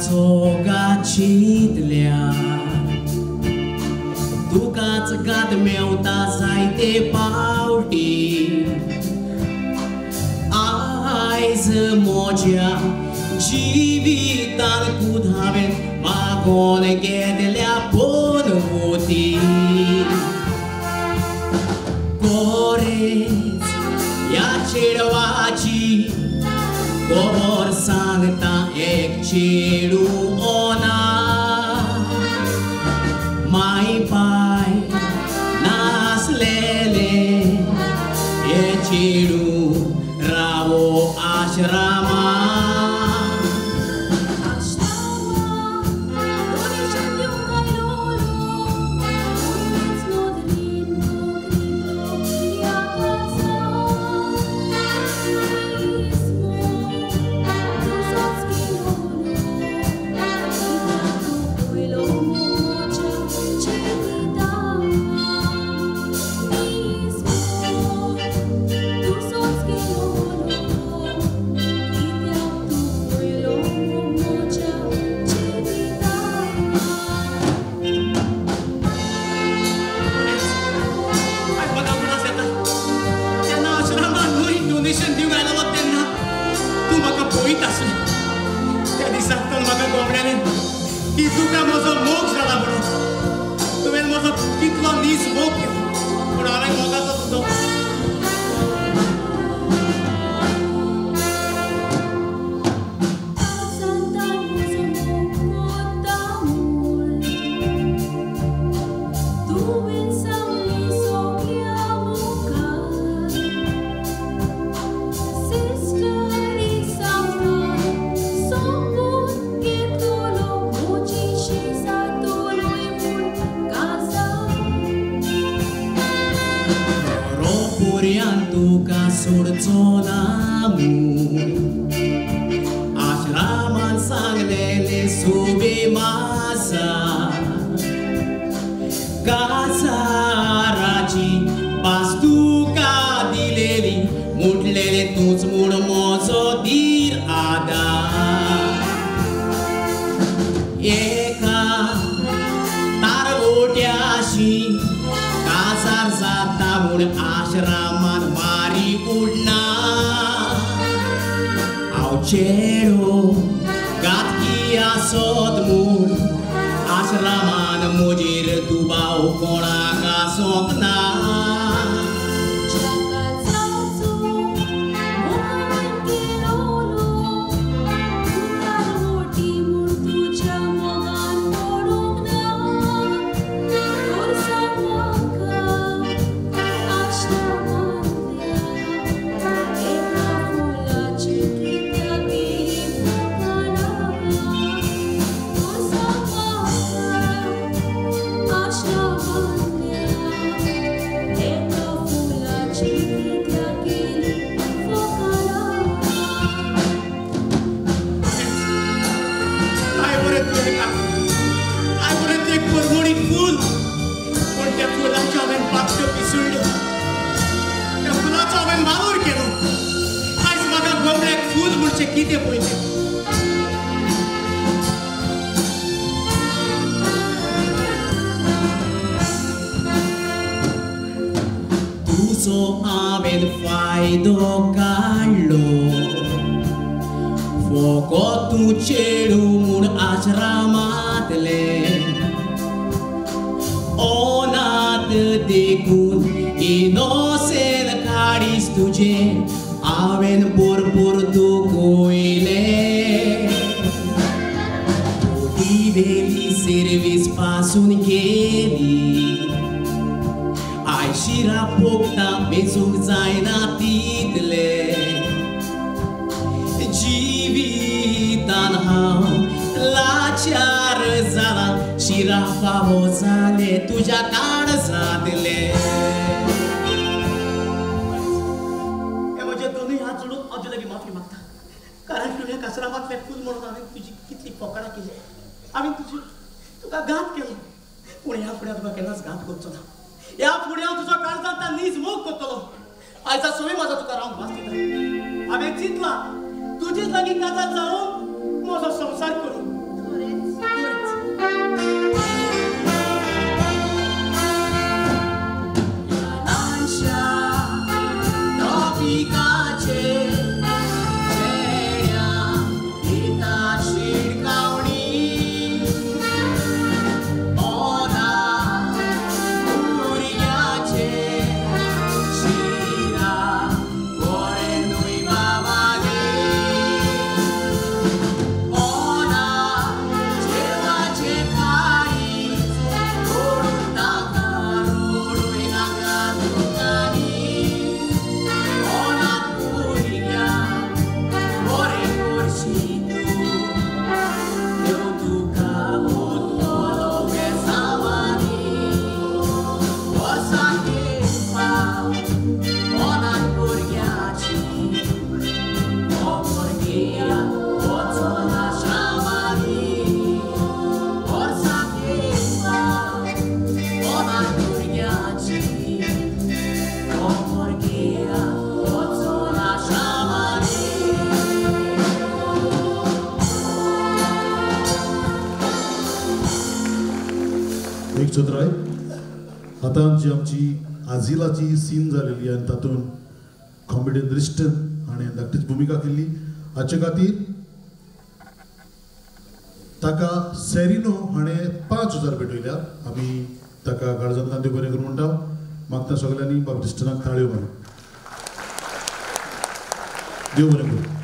सोगा चिंतल्या तुकाच गात मेवता जायते पावटी आयज म्हज्या जिवितान खूद हांवें मागोन घेतल्या पनवती कोरेच ह्या चेडवाची खबर सांगता एक चेडू ओना माय पाय नासलेले हे चेडू रावो आश्रमा आश्रमान सांगलेले सुबे मासा कासाराची भास तुका दिलेली मुटलेले तूंच म्हूण म्हजो धीर आदार एका तारवोट्याशी कासार जाता म्हूण आश्रमान मारी उडना चेडो गातकी आसत म्हूण आश्रमान म्हजेर दुबाव कोणाक आसोंक ना तुजो हांवें फायदो काडलो फकत तूं चेडूं म्हूण आश्रमांतलें ओनात देखून इनोसेंट काडीस तुजें हांवें भरपूर दुखयलें वेली सर्वीस पासून गेली आयज शिरा पोकता मेजूंक जायना तितले जिवितान हांव लाचार जाला शिरा फावो जाले तुज्या काळजांतले हे म्हजे दोनूय हात जोडून हांव तुजे लागीं माफी मागता कारण तुवें आश्रमांतलें फूल म्हणून हांवें तुजी कितली फकाणां केली हांवें तुजी तुका घात केलो पूण ह्या फुडें तुका केन्नाच घात करचो ना ह्या फुडें हांव तुजो काळजांत नीज मोग करतलो आयचा सोय म्हजो तुका रावंक भास दिता हांवें चिंतलां तुजेच लागीं काजार जावन म्हजो संवसार करूं एक चतुराय आतां जी आमची आझिलाची सीन जालेली आनी तातूंत कॉमेडियन रिश्टन हाणें धाकटीच भुमिका केल्ली. हाचे खातीर ताका सेरिनो हाणें 5000 भेटयल्या. आमी ताका काळजांतल्यान देव बरें करूं म्हणटा. मागता सगळ्यांनी बाब रिश्टनाक ताळयो मारूं. देव बरें करूं.